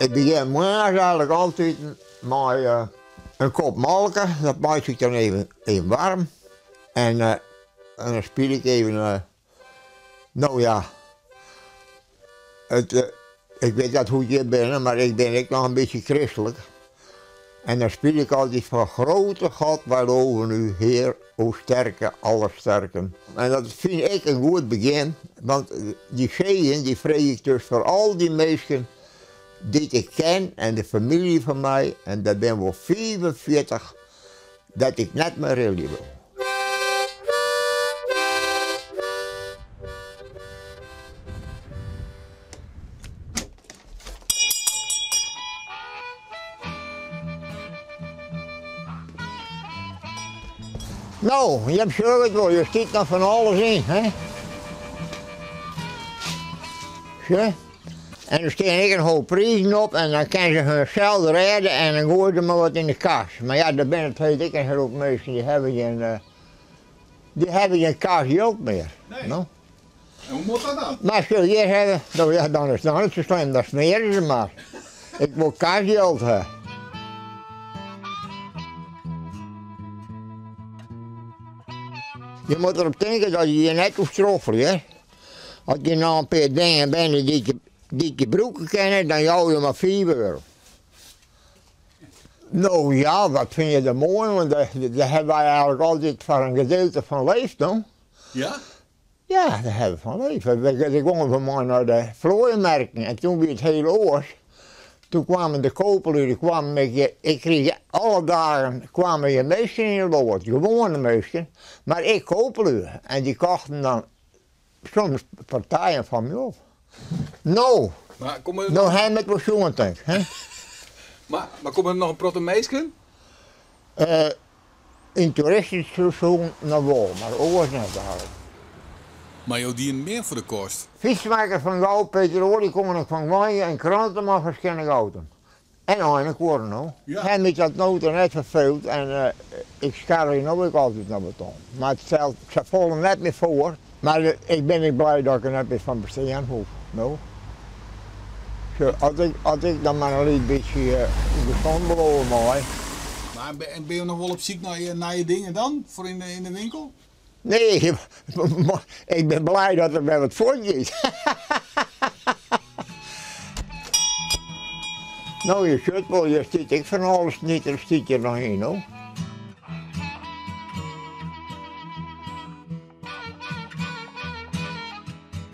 Ik begjin moarns eigenlik altyd mei in kop molke, dat meitsje ik dan even even waarm. En dan spyl ik even, no ja, it, ik wit net hoe't jim binne, mar ik bin ek noch in bytsje kristlik. En dan spyl ik altyd fan Grote God, wij loven u, Heer, o sterke aller sterken. En dat fyn ik in goed begjin, want dy segen dy freegje ik dus foar al dy minsken dy't ik ken en de famylje fan my, en dat binne wol 45 dat ik net mear rilje wol. No, jim sjogge it wol, hjir stiet noch fan alles yn, hè? Sjoch. En der stean ek in hoop prizen op en dan kinne se hunsels rêde en dan goaie se mar wat yn de kas. Mar ja, der binne it ek in hiel hoop minsken dy hawwe gjin, dy hawwe gjin kasjild mear. Nee. No. En hoe moat dat dan? Mar sjoch, hjir hawwe, no ja, dan is it noch net sa slim, dan smeare se mar. Ik wol kasjild ha. Je moatte derop tinke dat je je net oerstroffelje, hear. As je no in pear dingen binne dy't je, dy't je brûke kinne, dan jou je mar fiif euro. No ja, wat fyn je der moai oan? Dêr hawwe wy eigenlik altyd foar in gedeelte fan leefd, no. Ja? Ja, dêr hawwe we fan leefd. We gongen we mei nei de vlooienmerken en toen wie it hiel oars. Toen kwamen de koplju, die kwamen ik, ik krige alle dagen kwamen hjir minsken yn de loads, gewoane minsken, mar ek koplju. En dy kochten dan soms partijen fan my op. No, Mar komme no ha jim it wol sjoen tink, hè? Mar, mar komme der noch in protte minsken? Yn toeristysk seizoen noch wol, mar oars net eigentlik. Mar jo dienen mear foar de kost? Fytsmakker fan Gau, Peter Oliekoning fan Wanje en kranteman fan Skearnegoutum. En einekuorren no. Ja. Ha my tot no ta net ferfeeld en ik skarrelje no ek altyd noch wat om. Mar it stelt safolle net mear foar. Mar ik bin ek blij dat ik der net mear fan bestean hoech, no. Sjoch, as ik, as ik dan mar in lyts bytsje gesond bliuwe mei. Mar en binne jo noch wol op syk nei nije dingen dan, foar yn de winkel? Nee, ik bin blij dat der wer wat fuortgiet. No, je sjocht wol, hjir stiet ek fan alles sniter stiet hjir noch yn, no.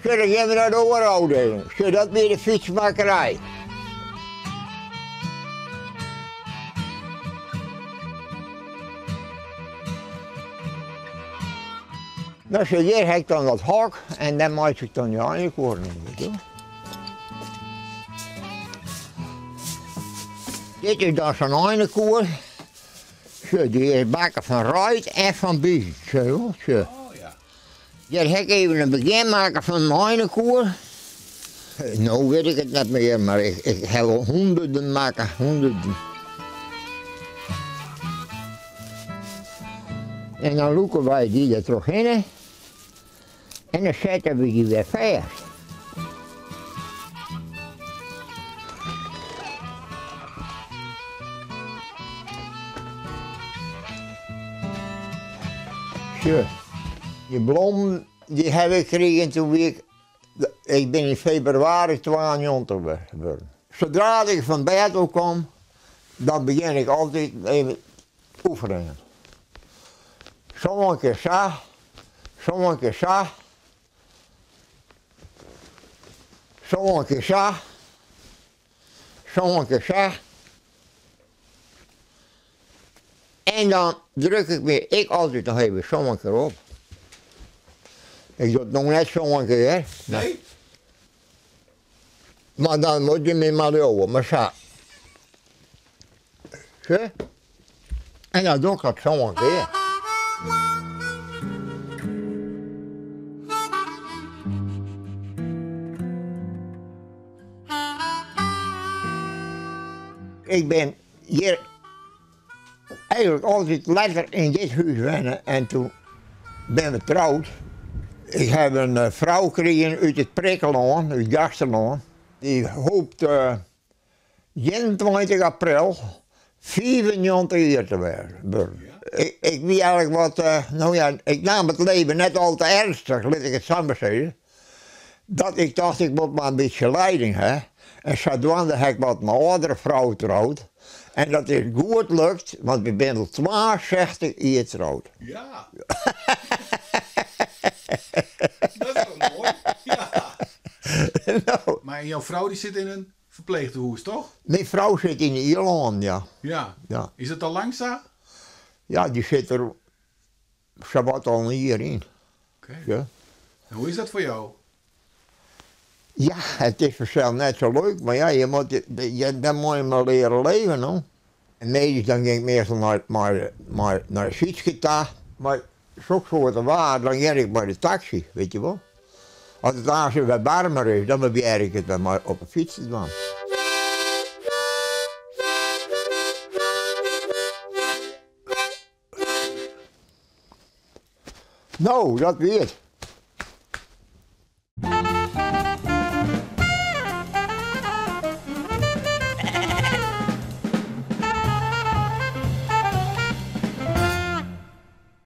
Sjoch, dan gean we nei de oare ôfdieling. Sjoch, dat wie de fytsmakkerij. No sjoch, hjir ha ik dan dat hok en dêr meitsje ik dan dy einekuorren yn, wit jo. Dit is dan sa'n einekoer. Sjoch, dy is bakken fan reid en fan bizen. Sjoch, jo, sjoch. Oh ja. Hjir ha ik even in begjin makke fan in einekoer. No wit ik it net mear, mar ik, ik ha wol hûnderten makke, hûnderten. En dan lûke wy dy der trochhinne en dan sette we dy wer fêst. Sjoch, dy blommen dy haw ik krigen toen wie ik, ik bin yn febrewaris 92 wurden. Sadree't ik fan bêd ôf kom, dan begjin ik altyd even oefeningen. Sân kear sa, sân kear sa, sân kear sa, sân kear sa. En dan druk ik my ek altyd noch even sân kear op. Ik doch it no net sân kear. Nee? Mar dan moat je my mar leauwe, mar sa. Sjoch. En dan doch ik dat sân kear. Ik bin hjir eigenlik altyd letter yn dit hús wenne en toen binne we troud. Ik haw in frou krigen út it Prikkelân, út Gaasterlân. Dy hopet. 21 april 95 jier te wurden. Ik wie eigenlik wat, no ja, ik naam it leven net al te ernstig, lit ik it sa mar sizze. Dat ik tocht, ik moat mar in bytsje leiding ha. En sadwaande ha ik wat in âldere frou troud. En dat is goed lukt, want wy binne al 62 jier troud. Ja. Dat is toch moai? Ja. No. Mar jouw frou dy sit yn in ferpleechtehûs, toch? Myn frou sit yn Ierlân, ja. Ja. Ja. Is dat al lang sa? Ja, dy sit der sawat al in jier yn. Oké. Ja. En hoe is dat foar jou? Ja, it is fansels net sa leuk, mar ja, je moatte, dan moatte je mar leare leven, no. En middeis dan gean ik meastal nei, mei, mei, nei Sytske ta. Mei soksoarte waar, dan gean ik mei de taksy, wit je wol. As it aanst wer waarmer is, dan probearje ik it wer mei op 'e fyts te dwaan. No, dat wie it.